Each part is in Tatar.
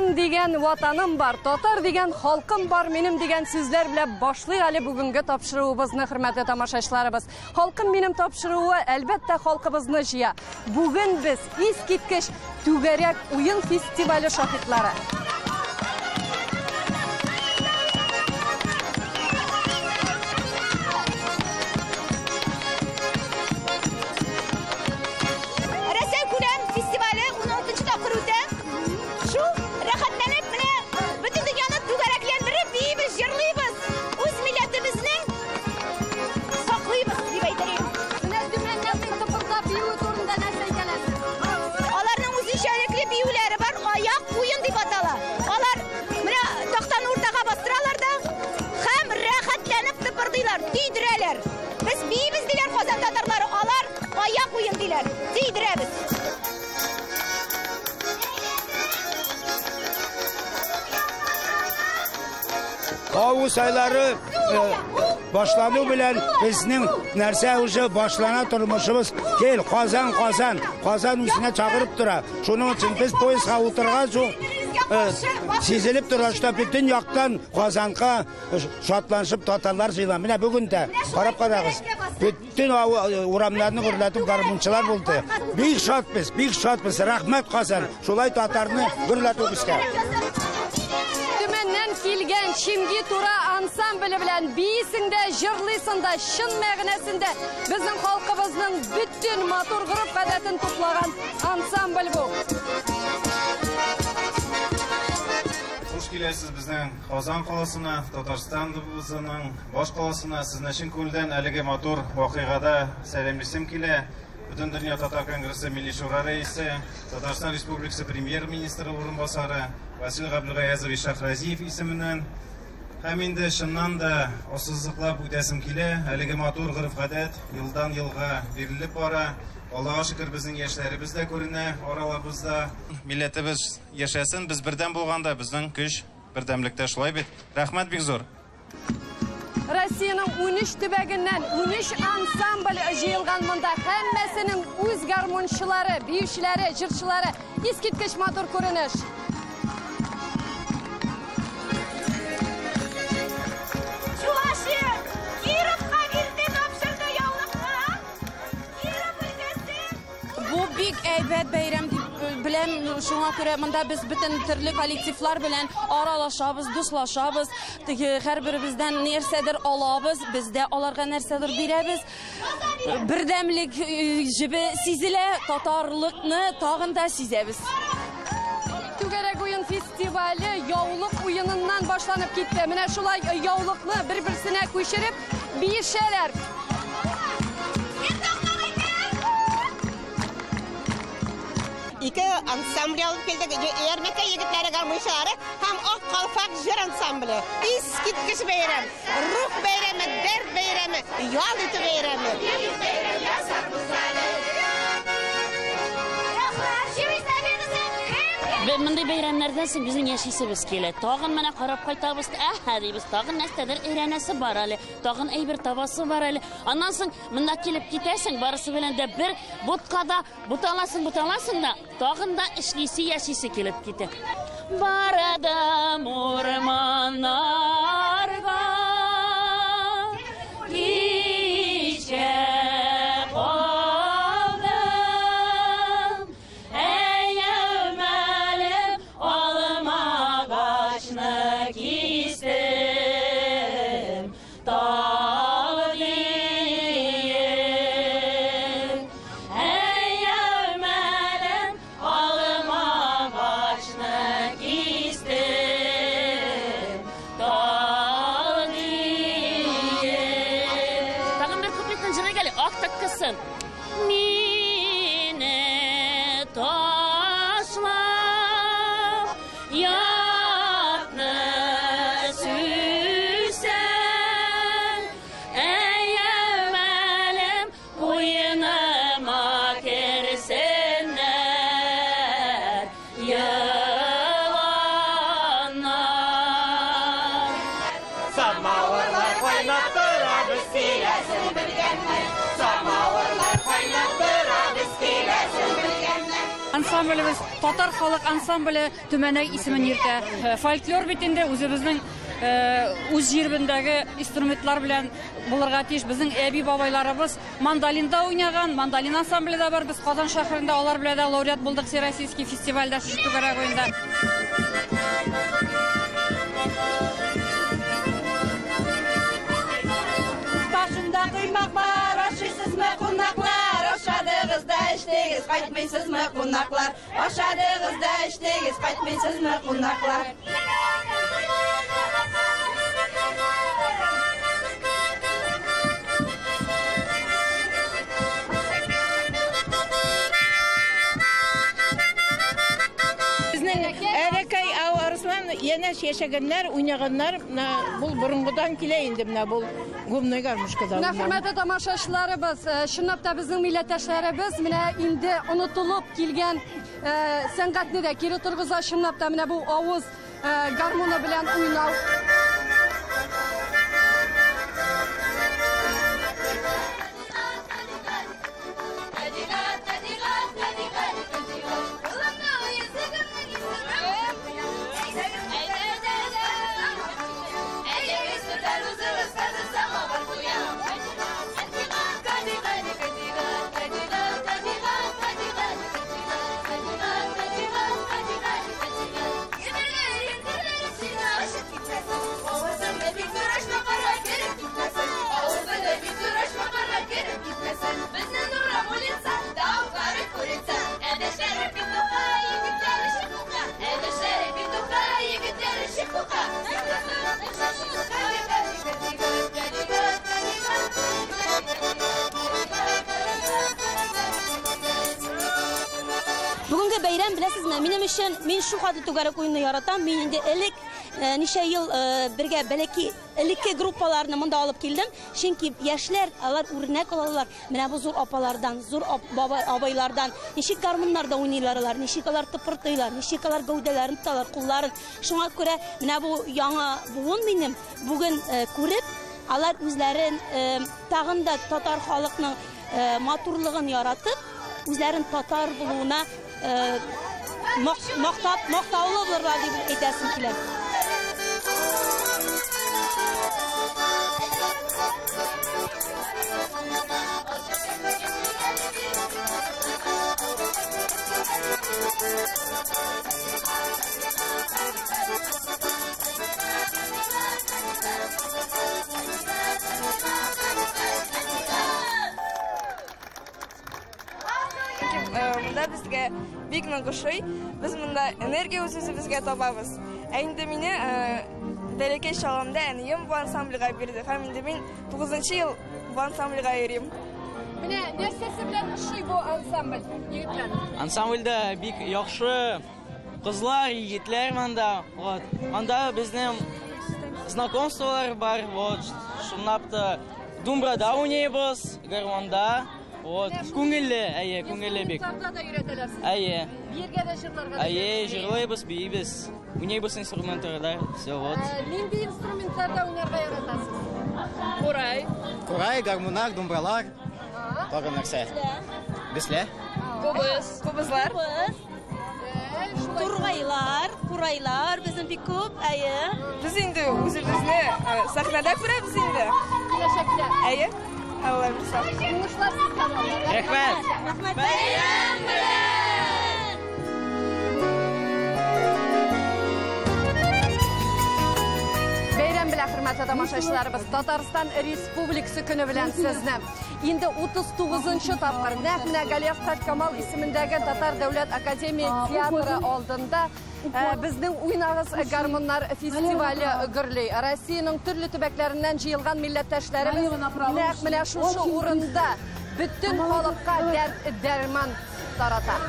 Казан дигән ватаным бар, татар дигән халкым бар минем дигән сүзләр белән башлыйк әле бүгенге тапшыруыбызны, хөрмәтле тамашачыларыбыз. Халкым минем тапшыруы, әлбәттә, халкыбызны җыя. Бүген без искиткеч түгәрәк уен фестивале шаһитлары. Рәсәй күләм фестивале 16 тапкыр үтә. Шул рәхәтләнеп менә бөтен дөньяны түгәрәкләндереп биибез, җырлыйбыз. Үз милләтебезнең саклыйбыз дип әйтер идем. Менә Төмәннән тыпырдап биюе турында нәрсә әйтә аласыз? Аларның үзенчәлекле биюләре бар, аяк уен дип атала. Алар менә тактаны уртага бастыралар да һәм рәхәтләнеп тыпырдыйлар, тидерәләр. Без биибез диләр Казан татарлары, алар аяк уен диләр. Тидерәбез. Август айлары башлану белән безнең нәрсә уже башлана тормышыбыз. Кел, Казан, Казан, Казан үзенә чакырып тора. Шуның өчен без поездга утыргач ук сизелеп тора, что бөтен яктан Казанга шатланышып татарлар җыела. Менә бүген дә карап карагыз. Бөтен урамнарны гөрләтеп гармунчылар булды. Бик шатбыз, бик шатбыз. Рәхмәт Казан. Шулай татарны гөрләтү безгә. Төмәннән килгән Чимги Тура ансамбле белән биисең дә, җырлыйсың да, чын мәгънәсендә безнең халкыбызның бөтен матур гореф-гадәтен туплаган ансамбль бу. Хуш киләсез безнең Казан каласына, Татарстаныбызның баш каласына. Сезне чын күңелдән әлеге матур вакыйгада сәламлисем килә. Бөтендөнья татар конгрессы Милли Шура рәисе, Татарстан Республикасы премьер-министры урынбасары Васил Габделгаязович Шахразиев исеменнән. Һәм инде чыннан да ассызыклап үтәсем килә, әлеге матур гореф-гадәт елдан елга бирелеп бара. Аллага шөкер, безнең яшьләребез дә күренә араларыбызда. Милләтебез яшәсен, без бердәм булганда безнең көч бердәмлектә, шулай бит. Рәхмәт бик зур. Россиянең 13 төбәгеннән 13 ансамбль җыелган монда. Һәммәсенең үз гармунчылары, биючеләре, җырчылары. Искиткеч матур күренеш. Чувашия Кировка бирде тапшырды яулыкны. Киров өлкәсе. Бу бик әйбәт бәйрәм дип беләм, шуңа күрә монда без бөтен төрле коллективлар белән аралашабыз, дуслашабыз. Теге һәрберебездән нәрсәдер алабыз, без дә аларга нәрсәдер бирәбез. Бердәмлек җебе сизелә, татарлыкны тагын да сизәбез. Түгәрәк уен фестивале яулык уеныннан башланып китте. Менә шулай яулыкны бер-берсенә күчереп биешәләр. Ике ансамбль алып килдек. Ярмәкәй егетләре гармунчылары һәм Ак калфак җыр ансамбле. Искиткеч бәйрәм, рух бәйрәме, дәрт бәйрәме, ял итү бәйрәме. Мондый бәйрәмнәрдән соң безнең яшисебез килә. Тагын менә карап кайтабыз, әһә дибез, тагын нәрсәдер өйрәнәсе бар әле, тагын әйбер табасы бар әле. Аннан соң монда килеп китәсең, барысы белән дә бер буткада буталасың, буталасың да, тагын да эшлисе, яшисе килеп китә. Барадым урманнарга, кичә калдым, әйәүмәлем алмагачны кистем, тал диеп. Әйәүмәлем алмагачны кистем, тал диеп. Тагын бер куплетын җырлыйк әле, ак таккасын. Мине ташлап, ятны сүсән, әйәүмәлем куеныма керсеннәр, еланнар. Самавырлар кайнап тора, без киләсен белгәннәр. Самавырлар кайнап тора, без киләсен белгәннәр. Ансамбль ансамблебез татар халык ансамбле Төмәнәк исемен йөртә. Фольклор бит инде үзебезнең үз җиребездәге инструментлар белән булырга тиеш. Безнең әби бабайларыбыз мандолинда уйнаган, мандолин ансамбле дә бар. Без Казан шәһәрендә алар белән дә лауреат булдык Всероссийский фестивальдә шушы түгәрәк уенда. Башында коймак бар, ашыйсызмы кунаклар? Ашадыгыз да эчтегез, кайтмыйсызмы кунаклар? Ашадыгыз да эчтегез, кайтмыйсызмы кунаклар? Безнең Әрәкәй Арыслан янәш яшәгәннәр, уйнаганнар, менә бу борынгыдан килә инде, менә бу гумный гармошкада. Менә хөрмәтле тамашачыларыбыз, чынлап та безнең милләттәшләребез менә инде онытылып килгән сәнгатьне дә кире торгыза, чынлап та менә бу авыз гармоны белән уйнау. Бүгенге бәйрәм, беләсезме, минем өчен, мин шу хәтле түгәрәк уенны яратам. Мин инде элек ничә ел бергә бәләки элекке группаларны монда алып килдем. Чөнки яшьләр алар үрнәк алалар. Менә бу зур апалардан, зур абайлардан. Ничек гармуннарда уйныйлар алар, ничек алар тыпыртыйлар, ничек алар гәүдәләрен тоталар, кулларын. Шуңа күрә менә бу яңа буын минем бүген күреп, алар үзләрен тагын да татар халыкның матурлыгын яратып, үзләрен татар булуына мактаулы булырлар дип әйтәсем килә. Монда безгә бик нык ошый. Без монда энергия үз-үзебезгә табабыз. Ә инде мине бәләкәй чагымда әнием бу ансамбльгә бирде. Һәм инде мин 9 ел бу ансамбльгә йөрим. Менә нәрсәсе белән ошый бу ансамбль, егетләр? Ансамбльдә бик яхшы кызлар, егетләр монда. Вот. Монда безнең знакомстволар бар. Вот. Шунлап та думбрада уйныйбыз, гармонда. Вот, күңелле, әйе, күңелле бик. Инструментларда да өйрәтәләр сезне. Әйе. Биергә дә, җырларга да. Әйе, җырлыйбыз, биибез. Уйныйбыз инструментларда, все, вот. Нинди инструментларда уйнарга яратасыз? Курай. Курай, гармунар, думбралар. Тагын нәрсә? Гөслә. Кубыз, кубызлар. Тургайлар, курайлар безнең бик күп, әйе. Без инде үзебезне сәхнәдә күрәбез инде. Киләчәктә. Әйе. Алла бирсә. Уңышлар сезгә. Рәхмәт. Рәхмәт. Бәйрәм белән! Бәйрәм белән, хөрмәтле тамашачыларыбыз, Татарстан Республикасы көне белән сезне. Инде 39 тапкыр нәкъ менә Галиәсгар Камал исемендәге Татар дәүләт академия театры алдында безнең Уйнагыз гармуннар фестивале гөрли. Россиянең төрле төбәкләреннән җыелган милләттәшләребез нәкъ менә шушы урында бөтен халыкка дәрт дәрман тарата.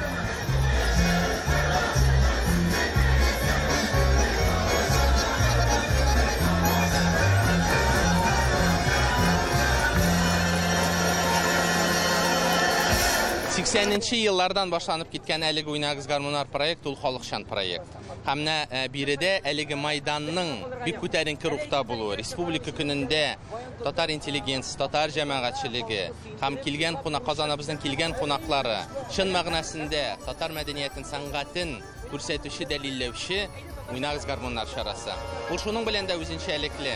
80 еллардан башланып киткән әлеге Уйнагыз гармуннар проект ул халыкчан проект. Һәм менә биредә әлеге майданның бик күтәренке рухта булуы, Республика көнендә татар интеллигенциясе, татар җәмәгатьчелеге һәм килгән кунак, Казаныбызның килгән кунаклары чын мәгънәсендә татар мәдәниятен, сәнгатен күрсәтүче, дәлилләүче Уйнагыз гармуннар чарасы. Ул шуның белән дә үзенчәлекле.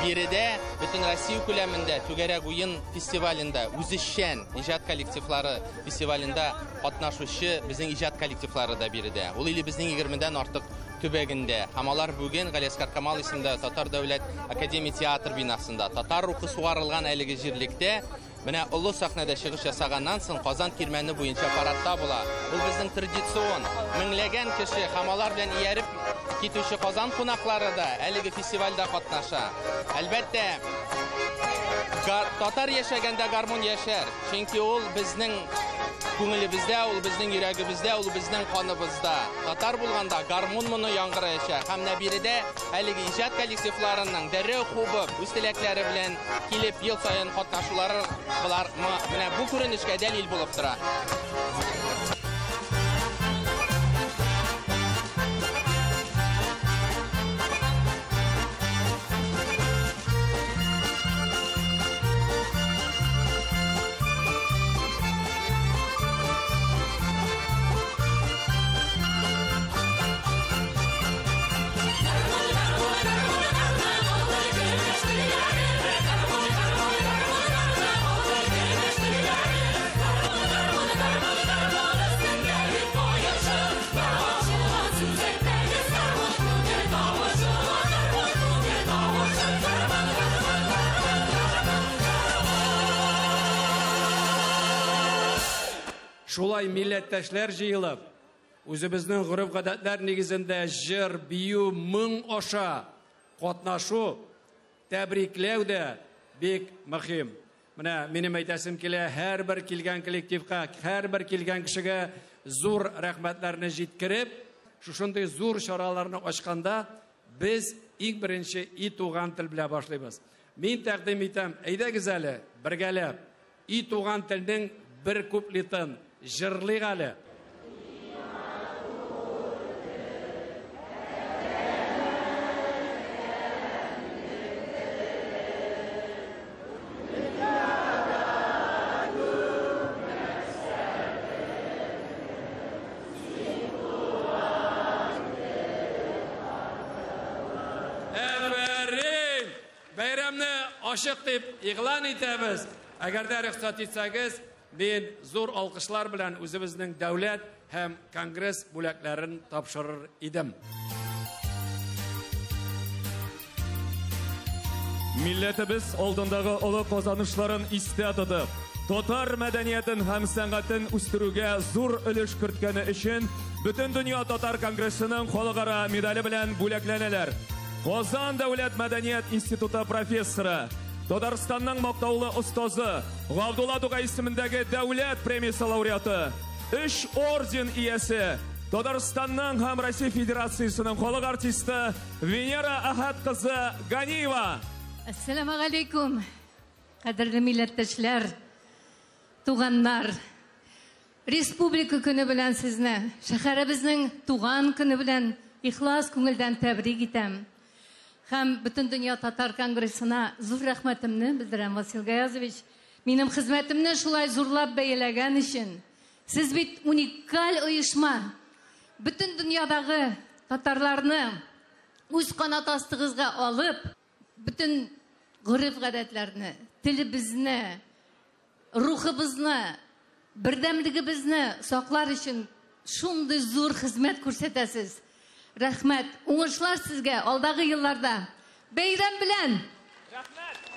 Биредә бөтен Россия күләмендә түгәрәк уен фестивалендә үзешчән иҗат коллективлары фестивалендә катнашучы безнең иҗат коллективлары да биредә. Ул илебезнең 20-дән артык төбәгендә. Һәм алар бүген Галиәсгар Камал исемендә Татар дәүләт академия театр бинасында татар рухы сугарылган әлеге җирлектә менә олы сәхнәдә чыгыш ясаганнан соң Казан кирмәне буенча парадта була. Ул безнең традицион меңләгән кеше һәм алар белән ияреп китүче Казан кунаклары да әлеге фестивальдә катнаша. Әлбәттә, татар яшәгәндә гармун яшәр. Чөнки ул безнең күңелебездә, ул безнең йөрәгебездә, ул безнең каныбызда. Татар булганда гармун моны яңгыраячак. Һәм менә биредә әлеге иҗат коллективларының дәррәү кубып, үз теләкләре белән килеп ел саен катнашулары болар менә бу күренешкә дәлил булып тора. Шулай милләттәшләр җыелып, үзебезнең гореф-гадәтләр нигезендә җыр, бию, моң аша катнашу, тәбрикләү дә бик мөһим. Менә минем әйтәсем килә, һәрбер килгән коллективка, һәрбер килгән кешегә зур рәхмәтләрне җиткереп, шушындый зур чараларны ачканда без иң беренче и туган тел белән башлыйбыз. Мин тәкъдим итәм, әйдәгез әле бергәләп и туган телнең бер куплетын җырлыйк әле. Әфәрин! Бәйрәмне ачык дип игълан итәбез. Әгәр дә рөхсәт итсәгез, мин зур алкышлар белән үзебезнең дәүләт һәм конгресс бүләкләрен тапшырыр идем. Милләтебез алдындагы олы казанышларын истә тотып, татар мәдәниятен һәм сәнгатен үстерүгә зур өлеш керткәне өчен Бөтендөнья татар конгрессының халыкара медале белән бүләкләнәләр. Казан дәүләт мәдәният институты профессоры, Татарстанның мактаулы остазы, Габдулла Тукай исемендәге дәүләт премиясе лауреаты, 3 орден иясе, Татарстанның һәм Россия Федерациясенең халык артисты Венера Әхәт кызы Ганиева. Ассаламу алейкум, кадерле милләттәшләр, туганнар. Республика көне белән сезне, шәһәребезнең туган көне белән ихлас күңелдән тәбрик итәм. Һәм Бөтендөнья татар конгрессына зур рәхмәтемне белдерәм, Васил Гаязович. Минем хезмәтемне шулай зурлап бәяләгән өчен. Сез бит уникаль оешма. Бөтен дөньядагы татарларны үз канат астыгызга алып, бөтен гореф-гадәтләрне, телебезне, рухыбызны, бердәмлегебезне саклар өчен шундый зур хезмәт күрсәтәсез. Рәхмәт, уңышлар сезгә алдагы елларда. Бәйрәм белән!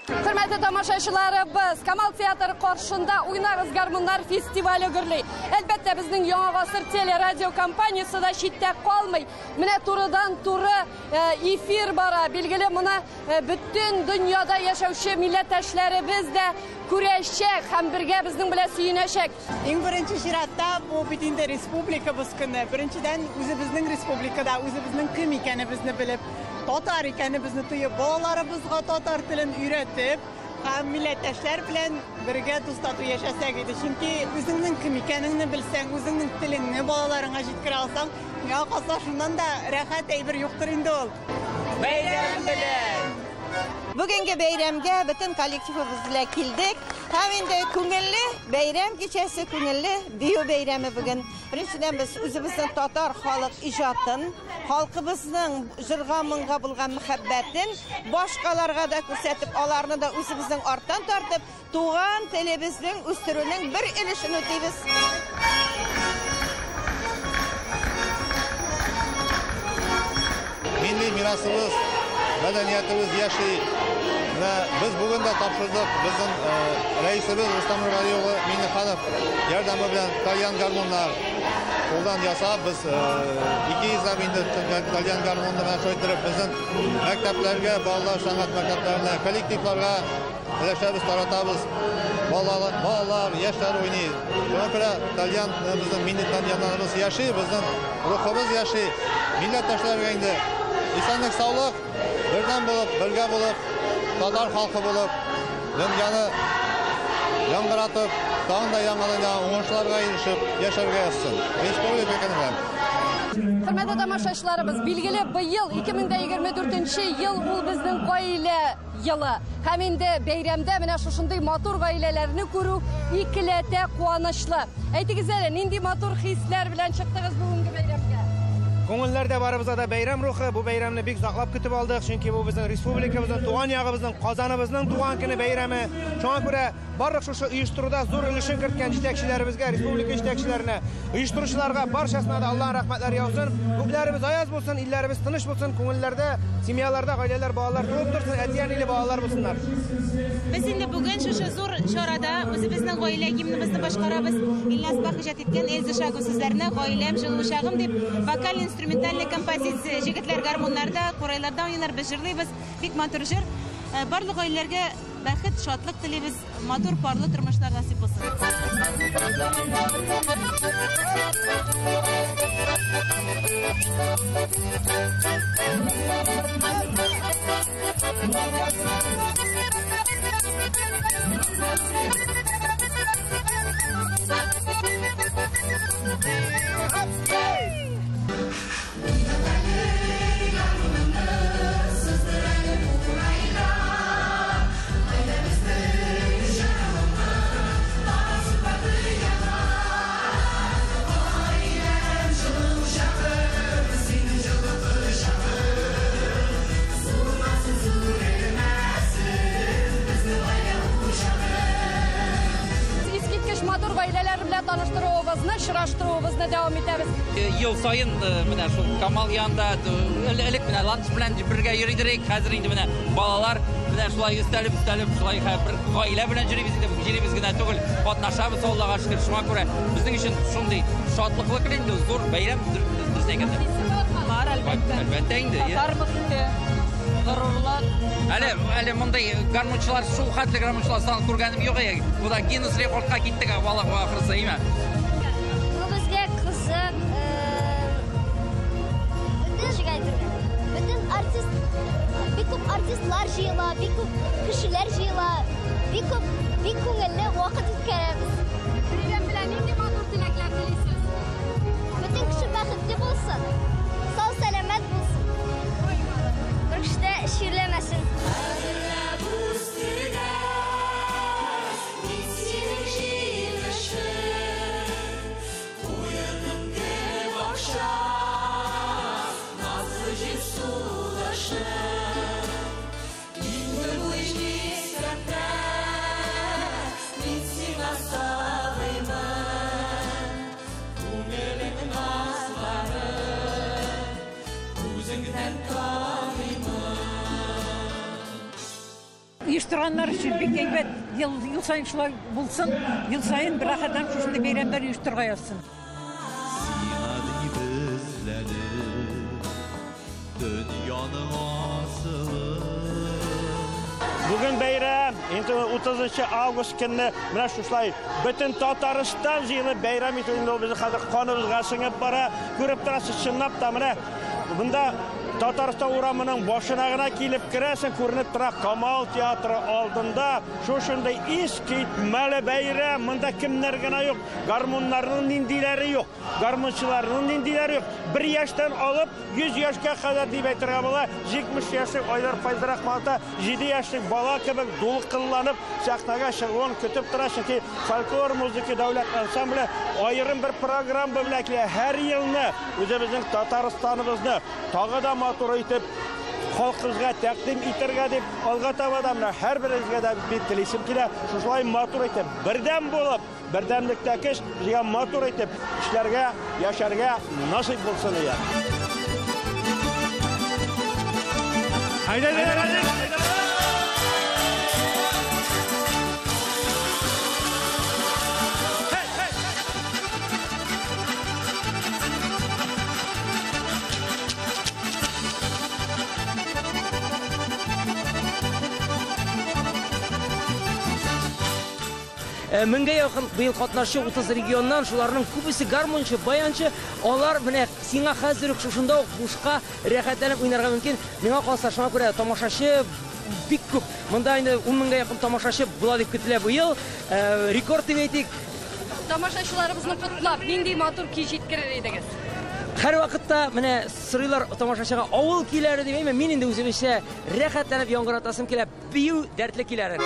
Хөрмәтле тамашачыларыбыз, Камал театры каршында Уйнагыз гармуннар фестивале гөрли. Әлбәттә, безнең Яңа гасыр телерадио компаниясе дә читтә калмый. Менә турыдан-туры эфир бара. Билгеле, моны бөтен дөньяда яшәүче милләттәшләребез дә күрәчәк һәм бергә безнең белән сөенәчәк. Иң беренче чиратта бу бит инде республикабыз көне. Беренчедән үзебезнең республикада үзебезнең кем икәнебезне белеп, татар икәнебезне тоеп, балаларыбызга татар телен өйрәтеп, Һәм милләттәшләр белән бергә дус-тату яшәсәк иде. Чөнки үзеңнең кем икәнеңне белсәң, үзеңнең телеңне балаларыңа җиткерә алсаң, миңа калса, шуннан да рәхәт әйбер юктыр инде ул. Бәйрәм белән! Бүгенге бәйрәмгә бөтен коллективыбыз белән килдек. Һәм инде күңелле бәйрәм кичәсе, күңелле бию бәйрәме бүген. Беренчедән без үзебезнең татар халык иҗатын, халкыбызның җырга-моңга булган мәхәббәтен башкаларга да күрсәтеп, аларны да үзебезнең арттан тартып, туган телебезнең үстерүнең бер өлешен үтибез. Милли мирасыбыз, мәдәниятебез яши. Менә без бүген дә тапшырдык. Безнең рәисебез Рөстәм Нургали улы Миңнеханов ярдәме белән тальян гармуннар кулдан ясап, без 200 ләп инде тальян гармунны менә шулай иттереп безнең мәктәпләргә, балалар сәнгать мәктәпләренә, коллективларга өләшәбез, таратабыз. Балалар, балалар, яшьләр уйный. Шуңа күрә тальян безнең милли тальяннарыбыз яши, безнең рухыбыз яши. Милләттәшләргә инде исәнлек, саулык, бердәм булып, бергә булып, татар халкы булып, дөньяны яңгыратып, тагын да яңадан яңа уңышларга ирешеп яшәргә язсын. Республика көне белән. Хөрмәтле тамашачыларыбыз, билгеле, быел 2024 ел ул безнең гаилә елы. Һәм инде бәйрәмдә менә шушындый матур гаиләләрне күрү икеләтә куанычлы. Әйтегез әле, нинди матур хисләр белән чыктыгыз бүгенге бәйрәмгә? Күңелләрдә барыбызда да бәйрәм рухы. Бу бәйрәмне бик озаклап көтеп алдык, чөнки бу безнең республикабызның, туган ягыбызның, Казаныбызның туган көне бәйрәме. Шуңа күрә барлык шушы оештыруда зур өлешен керткән җитәкчеләребезгә, республика җитәкчеләренә, оештыручыларга барчасына да Аллаһның рәхмәтләре яусын. Күкләребез аяз булсын, илләребез тыныч булсын, күңелләрдә, семьяларда гаиләләр, балалар туып торсын, әти-әниле балалар булсыннар. Без инде бүген шушы зур чарада үзебезнең гаилә гимныбызны башкарабыз. Илназ Бах иҗат иткән Эльза Шагу сүзләренә Гаиләм җылы учагым дип вокаль-инструментальный композиция. Җегетләр гармуннарда, курайларда уйныйлар, без җырлыйбыз. Бик матур җыр. Барлык гаиләләргә бәхет, шатлык телибез. Матур парлы тормышлар насыйп булсын. Искиткеч матур гаиләләр белән таныштыруыбызны, очраштыруыбызны дәвам итәбез. Ел саен менә шул Камал янында элек менә Ландыш белән бергә йөри идек, хәзер инде менә балалар менә шулай өстәлеп, өстәлеп, шулай бер гаилә белән йөрибез инде, йөрибез генә түгел, катнашабыз, Аллага шөкер. Шуңа күрә безнең өчен шундый шатлыклы көн инде, зур бәйрәм, дөресен әйткәндә. Бар, әлбәттә. Әлбәттә инде. Татар мөхите, горурлык. Әле, әле мондый гармунчылар, шул хәтле гармунчылар санын күргәнем юк иде. Бу да Гиннес рекордка киттек, бала ахрысы, әйме? Бу безгә кызык, бөтен артист, бик күп артистлар җыела, бик күп кешеләр җыела, бик күп, бик күңелле вакыт үткәрәбез. Бәйрәм белән нинди матур теләкләр телисез? Бөтен кеше бәхетле булсын, сау-сәламәт булсын. Бер кеше дә чирләмәсен. Оештырганнар өчен бик әйбәт. Ел, ел саен шулай булсын, ел саен бер рәхәтләнеп шушындый бәйрәмнәр оештырырга язсын. Бүген бәйрәм, инде 30 август көнне менә шушылай бөтен Татарстан җыелып бәйрәм итү инде ул безнең хәзер каныбызга сеңеп бара. Күреп торасыз, чынлап та менә монда Татарстан урамының башына гына килеп керәсең, күренеп тора Камал театры алдында шушындай искитмәле бәйрәм. Монда кемнәр генә юк, гармуннарның ниндиләре юк, гармунчыларның ниндиләре юк. 1 яшьтән алып 100 яшькә кадәр дип әйтергә була. 70 яшьлек Айдар Файзрахманов 7 яшьлек бала кебек дулкынланып сәхнәгә чыгуын көтеп тора, чөнки фольклор музыка дәүләт ансамбле аерым бер программа белән килә. Һәр елны үзебезнең Татарстаныбызны тагы да матур итеп халкыбызга тәкъдим итәргә дип алга таба да менә һәрберегезгә дә бик телисем килә. Шушылай матур итеп, бердәм булып, бердәмлектә көч, безгә матур итеп эшләргә, яшәргә насыйп булсын ия. Haydi haydi haydi. Меңгә якын быел катнашчы 30 регионнан, шуларның күбесе гармунчы, баянчы. Алар менә сиңа хәзер үк шушында ук бушка рәхәтләнеп уйнарга мөмкин. Миңа калса, шуңа күрә тамашачы бик күп. Монда инде 10 меңгә якын тамашачы була дип көтелә быел. Рекорд дип әйтик. Тамашачыларыбызны котлап, нинди матур көй җиткерер идегез? Һәр вакытта менә сорыйлар тамашачыга авыл көйләре дип, әйме, мин инде үземчә рәхәтләнеп яңгыратасым килә, бию дәртле көйләрен.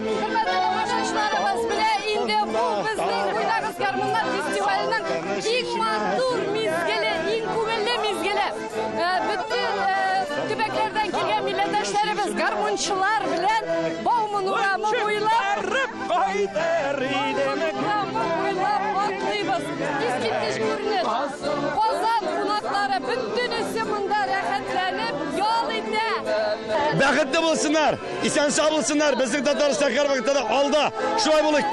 Хөрмәтле тамашачыларыбыз, менә инде бу безнең Уйнагыз гармуннар фестиваленең иң матур мизгеле, иң күңелле мизгеле. Бөтен төбәкләрдән килгән милләттәшләребез гармунчылар белән Бауман урамы буйлап атлыйбыз. Искиткеч күренеш. Казан кунаклары бөтенесе монда рәхәтләнеп ял итә. Бәхетле булсыннар, исән-сау булсыннар. Безнең Татарстан һәр вакытта да алда. Шулай булыйк.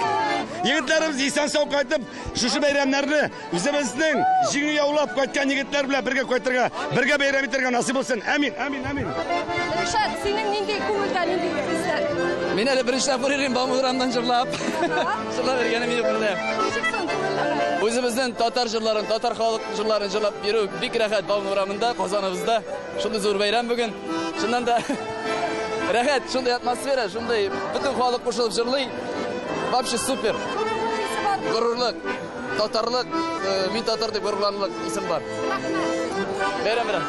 Егетләребез исән-сау кайтып, шушы бәйрәмнәрне үзебезнең җиңү яулап кайткан егетләр белән бергә кайтырга, бергә бәйрәм итәргә насыйп булсын. Амин, амин, амин. Ришат, синең нинди күңелдә, нинди хисләр? Мин әле беренче тапкыр йөрим Бауман урамыннан җырлап. Җырлап йөргәнем юк әле. Ничек соң күңелләр? Үзебезнең татар җырларын, татар халык җырларын җырлап йөрү бик рәхәт Бауман урамында, Казаныбызда. Шундый зур бәйрәм бүген. Чыннан да рәхәт, шундый атмосфера, шундый бөтен халык кушылып җырлый. Вообще супер. Горурлык, татарлык, мин татар дип горурланырлык исем бар. Бәйрәм белән.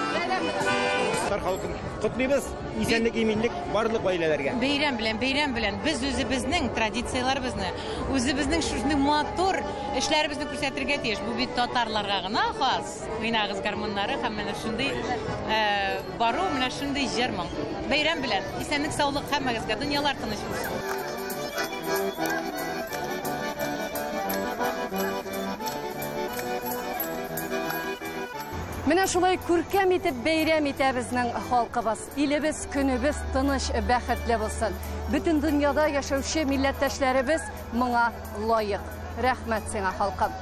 Татар халкын котлыйбыз. Исәнлек, иминлек барлык гаиләләргә. Бәйрәм белән, бәйрәм белән. Без үзебезнең традицияләребезне, үзебезнең шушындый матур эшләребезне күрсәтергә тиеш. Бу бит татарларга гына хас. Уйнагыз гармуннары һәм менә шундый бару, менә шундый җыр моң. Бәйрәм белән. Исәнлек, саулык һәммәгезгә. Дөньялар тыныч булсын. Менә шулай күркәм итеп бәйрәм итә безнең халкыбыз. Илебез, көнебез тыныч, бәхетле булсын. Бөтен дөньяда яшәүче милләттәшләребез моңа лаек. Рәхмәт сиңа, халкым.